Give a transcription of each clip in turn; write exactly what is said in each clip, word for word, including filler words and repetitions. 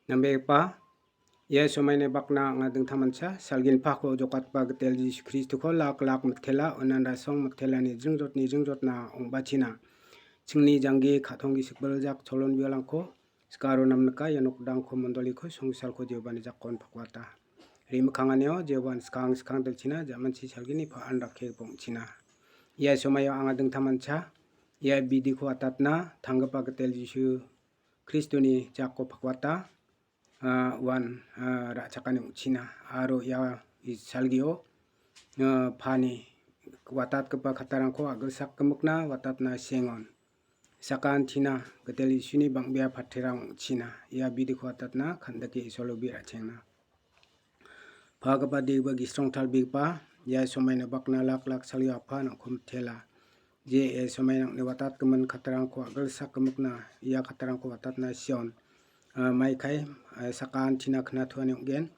Nambegipa, ia somaini bakna anga dingtangmancha salgini pako jokatba gitel Jisu Kristoko lak lak mitela, unan rasong mitelani jringjotni jringjotna ong·bachina. Chingni janggi ka·tong gisik biljak cholon biolangko sikaro namnika ia nokdangko mondoliko songsalko Jehovani jakon pakwata. Rimikkanganio Jehovan skang skang dilchina, jamanchi salgini pa·an rakki bongchina. Ia somaio anga dingtangmancha ia bidiko atatna tanggipa gitel Jisu Kristoni jako pakwata, ah, uan, ah, ra·chakani ong·china. Aro ia salgio, ah, pani watatgipa kattarangko a·gilsak gimikna watatna sengon. Sakantina gitel Jisuni bang·bea patirang ong·china. Ia bidiko watatna kandake Isolo bi ra·chengna. Pagipa deba gisrong talbegipa, ia somaina bakna lak lak salio apa nangko mitela. Je e somai nangni watatgimin kattarangko a·gilsak gimikna, ia kattarangko watatna sion. Ah, maikai, ah, sakantina knatuani ong·gen,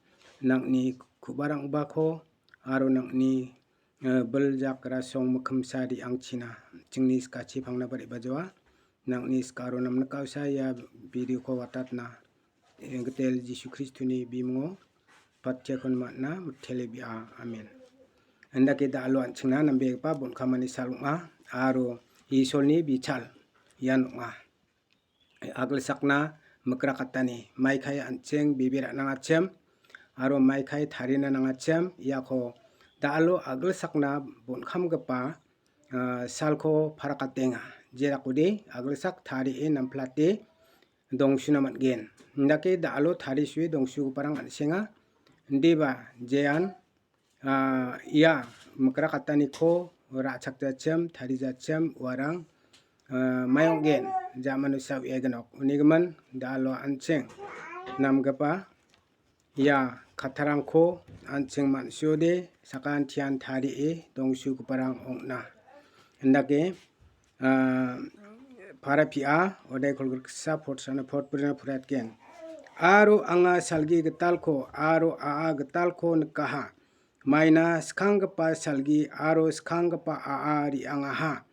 nangni ku·barangbako aro nangni, ah, biljak rasong mikimsa re·angchina, chingni skachi pangnaba re·bajoa, nangni skaro namnikausa ia bidiko watatna, eh, gitel Jisu Kristoni bimungo patiakon man·a mitele bia. Amen. Indake da·alo an·chingna nambegipa bon·kamani sal ong·a aro Isolni bichal ian ong·a. A·gilsakna mikrakatani, maikai an·ching bebe ra·nangachim aro maikai tarina nangachim, iako da·alo a·gilsakna bon·kamgipa, ah, salko parakatenga. Jerakode a·gilsak tarie namplate dongsuna man·gen. Indake da·alo tarisue dongsugiparang an·senga. Indiba jean, ah, ia mikrakataniko ra·chakjachim, tarijachim uarang, ah, mai ong·gen. Jamano sa uiagenok. Unigimin da·alo an·ching namgipa ia kattarangko an·ching man·siode sakantian tarie dongsugiparang ong·na. Indake, ah, para pia odai kolgriksa pot sana pot brina puriatgen. Aro anga salgi gitalko aro a·a gitalko nikaha. Maina skanggipa salgi aro skanggipa a·a re·angaha.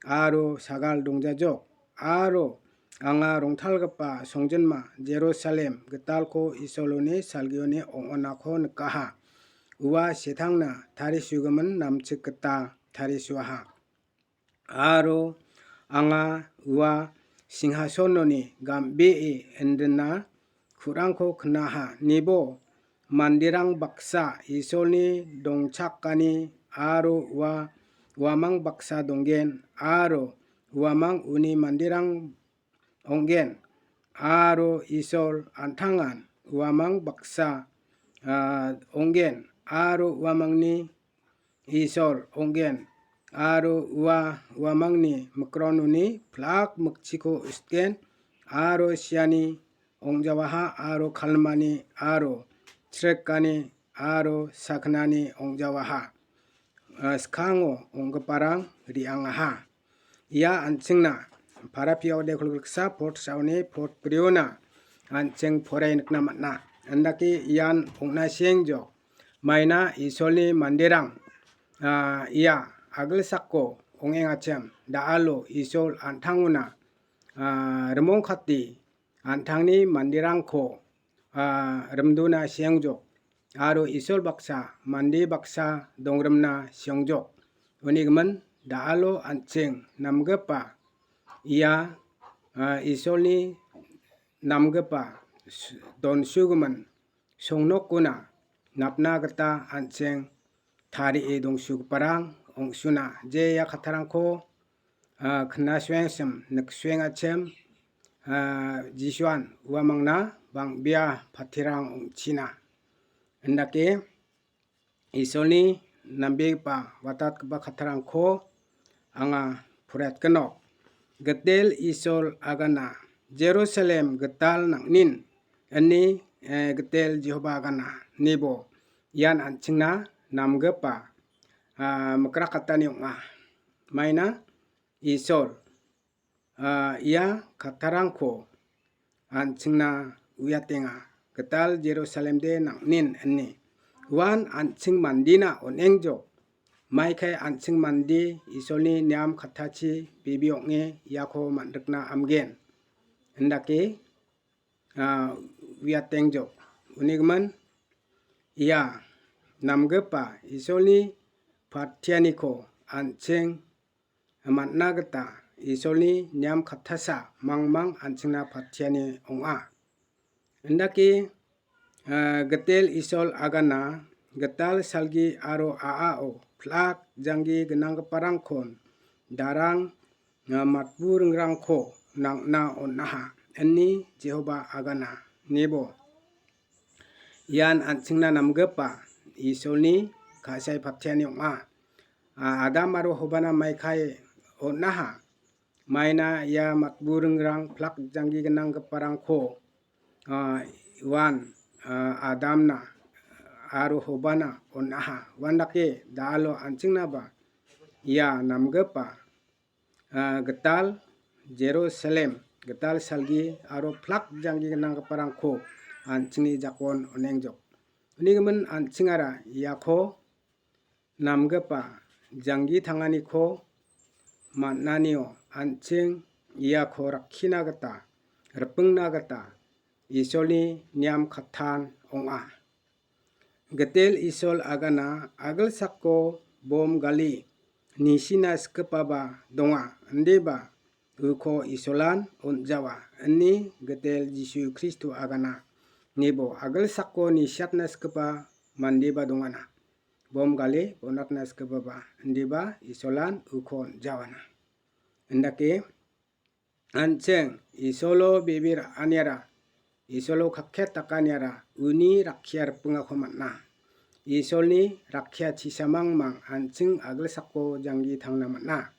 Aro sagal dongjajok. Aro anga rongtalgipa songjinma Jerusalem gitalko Isoloni salgioni ong·onako nikaha. Ua setangna tarisugimin namchik gita tarisuaha. Aro anga ua singhasononi gam·bee indina ku·rangko knaha. Nibo manderang baksa Isolni dongchakani aro ua uamang baksa donggen aro uamang uni manderang ong·gen aro Isol an·tangan uamang baksa, ah, ong·gen aro uamangni Isol ong·gen aro ua uamangni mikrononi plak mikchiko usgen aro siani ong·jawaha aro kalmani aro chrikani aro saknani ong·jawaha. Ah, skango ong·giparang re·angaha. Ia an·chingna Parapio de kolgriksa pot saoni pot briona an·ching porai nikna man·a. Andake ian ong·na siengjok. Maina Isolni manderang, ah, ia a·gilsako ong·engachim da·alo Isol an·tangona, ah, rimongkate an·tangni manderangko, ah, rimdona siengjok. Aro Isol baksa, mande baksa dongrimna siengjok. Uni gimin da·alo an·ching namgipa ia, ah, Isolni namgipa s-, donsugimin songnokona napna gita an·ching tarie dongsugiparang ong·suna. Je ia kattarangko, ah, knasuengsim, niksuengachim, ah, Jisuan uamangna bang·bea patirang ong·china. Indake Isolni nambegipa watatgipa kattarangko anga poraiatgenok. Gitel Isol agana, Jerusalem gital nang·nin, ine, eh, gitel Jehoba agana, nibo ian an·chingna namgipa, ah, mikrakatani ong·a. Maina Isol, ah, ia kattarangko an·chingna uiatenga, gital Jerusalemde nang·nin ine. Uan an·ching mandina on·engjok. Maikai an·ching mande Isolni niam kattachi bebe ong·e iako man·rikna amgen. Indake ah, uiatengjok. Unigimin ia namgipa Isolni patianiko an·ching man·na gita Isolni niam kattasa mangmang an·chingna patiani ong·a. Indake, ah, gitel Isol agana gital salgi aro a·ao plak janggi gnanggiparangkon darang, ah, matburingrangko nang·na on·aha, ine Jehoba agana, nebo. Ian an·chingna namgipa Isolni ka·sae patiani ong·a. Ah, Adam aro Hobana maikai on·aha. Maina ia matburingrang plak janggi gnanggiparangko, ah, uan, ah, Adamna aro Hobana on·aha. Uandake da·alo an·chingnaba ia namgipa, ah, gital Jerusalem, gital salgi aro plak janggi gnanggiparangko an·chingni jakon on·engjok. Unigimin an·chingara iako namgipa janggi tanganiko man·anio an·ching iako rakkina gita, ripingna gita Isolni niam kattan ong·a. Gitel Isol agana agilsako bom gali nisina skipaba donga, indiba uko Isolan on·jawa, ine gitel Jisu Kristo agana. Nebo agilsako nisiatna skipa mandeba dongana. Bom gali bonatna skipaba, indiba Isolan uko on·jawana. Indake an·ching Isolo bebe ra·aniara, Isolo kakket dakaniara uni rakkia ripingako man·a. Isolni rakkia chisamangmang an·ching agilsako janggi tangna man·a.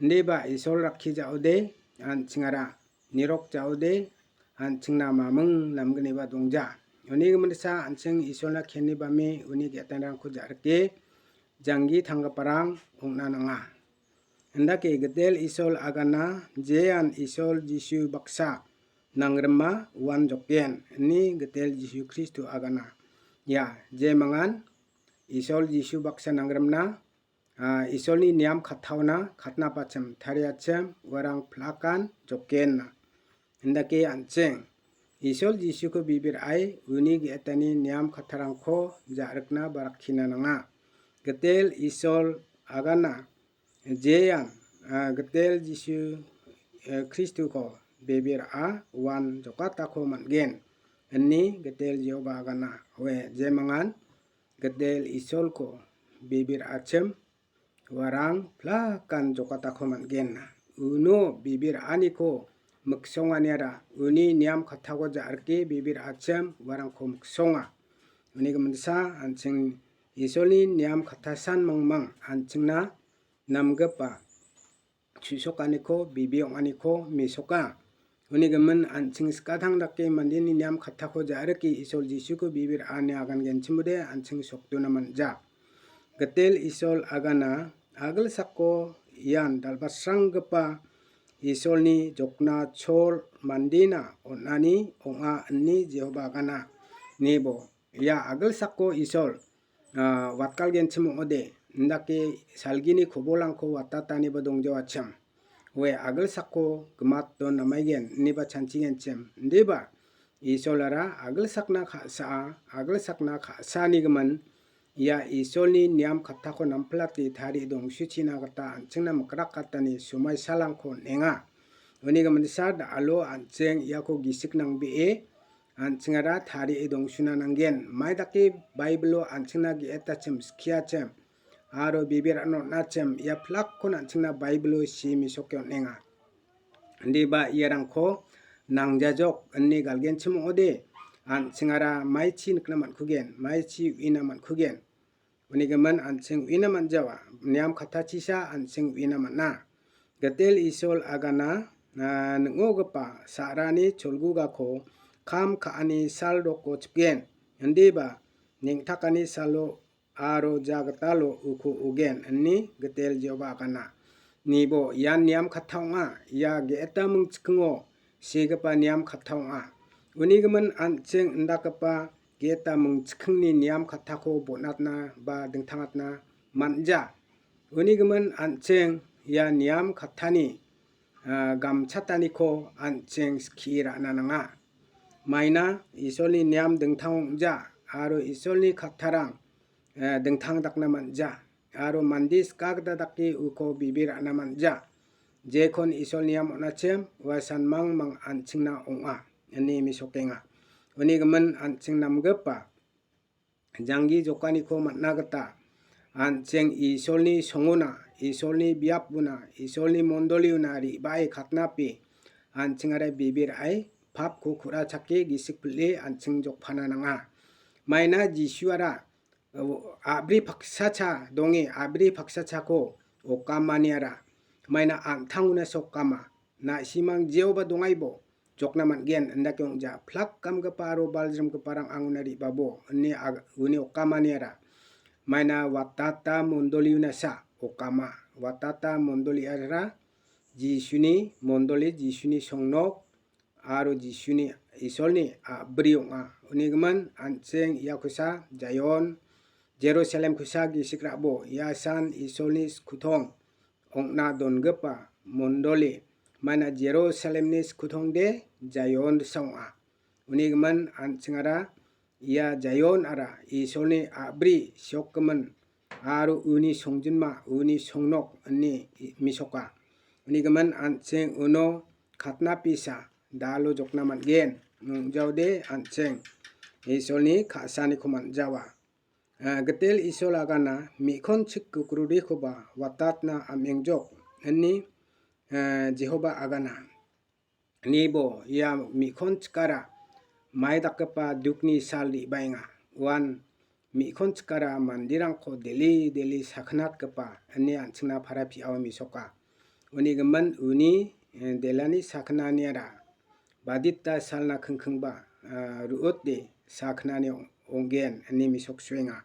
Indiba Isol rakki ja·ode an·chingara nirok ja·ode an·chingna maming namgniba dongja. Uni giminsa an·ching Isolna kenibame uni ge·etanirangko ja·rike janggi tanggiparang ong·na nanga. Indake gitel Isol agana jean Isol Jisu baksa nangrima uan joken, ine gitel Jisu Kristo agana. Ia jemangan Isol Jisu baksa nangrimna, ah, Isolni niam kattaona katnapachim tariachim uarang plakan jokenna. Indake an·ching Isol Jisuko bibir ai uni ge·etani niam kattarangko ja·rikna ba rakkina nanga. Gitel Isol agana jean, ah, gitel Jisu, eh, Kristuko bebe ra·a uan jokatako man·gen, ine gitel Jehoba agana. Oe jemangan gitel Isolko bebe ra·achim uarang plakan jokatako man·gen. Uno bebe ra·aniko miksonganiara uni niam kattako ja·rike bebe ra·achim uarangko miksonga. Uni giminsa an·ching Isolni niam kattasan mangmang an·chingna namgipa chu·sokaniko, bebe ong·aniko mesoka. Uni gimin an·ching skatang dake mandeni niam kattako ja·rike Isol Jisuko bebe ra·ane agangenchimode an·ching sokdona man·ja. Gitel Isol agana agilsako ian dalbatsranggipa Isolni jokna chol mandena on·ani ong·a ine Jehoba agana. Nebo ia agilsako Isol, ah, watgalgenchim ong·ode, indake salgini kobolangko watataniba dongjawachim. Oe agilsako gimat don namaigen, ineba chanchigenchim. Indiba Isolara agilsakna ka·saa, agilsakna ka·saani gimin, ia Isolni niam kattako namplate tarie dongsuchina gita an·chingna mikrakatani somaisalangko on·enga. Uni giminsa da·alo an·ching iako gisik nangbee an·chingara tarie dongsuna nanggen. Mai dake Baibilo an·chingna ge·etachim, skiachim, aro bebe ra·na on·achim, ia plakkon an·chingna Baibilo see mesoke on·enga. Indiba iarangko nangjajok ine galgenchim ong·ode, an·chingara maichi nikna man·kugen, maichi uina man·kugen. Uni gimin an·ching uina man·jawa, niam kattachisa an·ching uina man·a. Gitel Isol agana, ah, ning·ogipa sa·rani cholgugako kam ka·ani sal doko chipen, indiba neng·takani salo aro ja gitalo uko ogen, ine gitel Jehoba agana. Nibo ian niam katta ong·a, ia ge·eta mingchikingo segipa niam katta ong·a. Uni gimin an·ching indakgipa ge·eta mingchikingni niam kattako bonatna ba dingtangatna man·ja. Uni gimin an·ching ia niam kattani, ah, gamchataniko an·ching skie ra·na nanga. Maina Isolni niam dingtang ong·ja aro Isolni kattarang, eh, dingtang dakna man·ja aro mande sika gita dake uko bebe ra·na man·ja. Jekon Isol niam on·achim, ua sanmangmang an·chingna ong·a, ine mesokenga. Uni gimin an·ching namgipa janggi jokaniko man·na gita, an·ching Isolni songona, Isolni biapona, Isolni mondoliona re·bae katnape, an·chingara bebe ra·e, papko ku·rachake gisik pile an·ching jokpana nanga. Maina Jisuara, a·bri paksacha donge, a·bri paksachako okamaniara, maina an·tangona sokama. Na·simang jeoba dongaibo jokna man·gen, indake ong·ja. Plak gamgipa aro baljrimgiparang angona re·babo, ine ag-, uni okamaniara. Maina watata mondoliuna sa okama. Watata mondoliara Jisuni mondoli, Jisuni songnok, aro Jisuni Isolni a·bri ong·a. Uni gimin an·ching ia kosa Jaion, Jerusalem kosa gisik ra·bo, ia san Isolni skutong ong·na dongipa mondoli, maina Jerusalemni skutongde Jaion risa ong·a. Uni gimin an·chingara ia Jaion ara Isolni a·bri siokgimin aro uni songjinma, uni songnok ine mesoka. Uni gimin an·ching uno katnapisa dalo jokna man·gen. Ong·jaode an·ching Isolni ka·saniko man·jawa. Ah, Gitel Isol agana me·konchik kukururikoba watatna am·engjok, ine, ah, Jehoba agana. Nibo ia me·konchikara mai dakgipa dukni sal re·baenga. Uan me·konchikara manderangko dele dele saknatgipa ine an·chingna para piao mesoka. Uni gimin uni, eh, delani saknaniara badita salna kingkingba, ah, ru·ode saknani ong-, ong·gen ine mesoksoenga.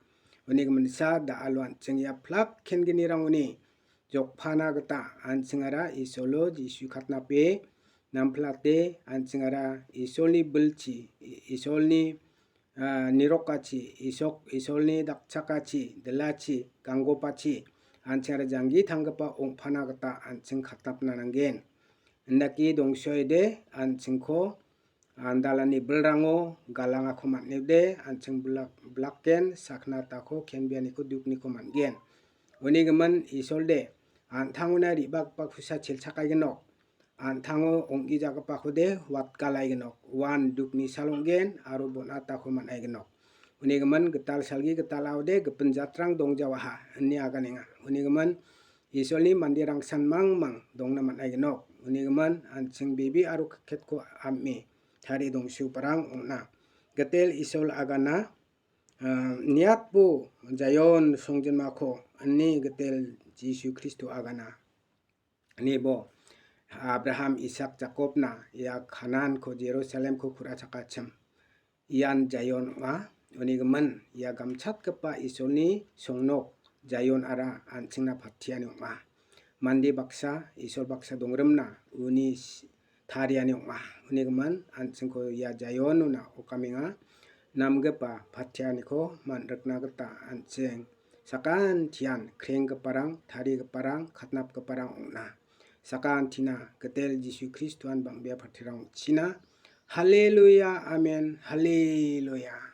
Uni giminsa da·alo an·ching ia plak kengnirangoni jokpana gita an·chingara Isolo Jisu katnape namplate an·chingara Isolni bilchi, I-, Isolni, ah, nirokachi, Isok-, Isolni dakchakachi, dilachi, ganggopachi an·chingara janggi tanggipa ong·pana gita an·ching katnapna nanggen. Indake dongsoede an·chingko andalani bilrango galangako man·ode, an·ching blak-, blaken saknatako kenbeaniko dukniko man·gen. Uni gimin Isolde, an·tangona re·bagipa kusa chelchakaigenok, an·tango ong·gijagipakode watgalaigenok, uan dukni sal ong·gen aro bon·atako man·aigenok. Uni gimin gital salgi gital aode gipin jatrang dongjawaha, ine aganenga. Uni gimin Isolni manderang sanmangmang dongna man·aigenok. Uni gimin an·ching bebe aro kiketko am·e tarie dongsugiparang ong·na. Gitel Isol agana, ah, niatbo Jaion songjinmako, ine Gitel Jisu Kristo agana. Nibo Abraham, Isak, Jakobna ia Kananko, Jerusalemko ku·rachakachim. Ian Jaion ong·a. Uni gimin ia gamchatgipa Isolni songnok Jaion ara an·chingna patiani ong·a. Mande baksa, Isol baksa dongrimna uni s-, tariani ong·a. Uni gimin an·chingko ia Jaionona okamenga namgipa patianiko man·rikna gita an·ching sakantian krenggiparang, tarigiparang, katnapgiparang ong·na. Sakantina Gitel Jisu Kristoan bang·bea patirang ong·china. Haleluya, amen, haleluya.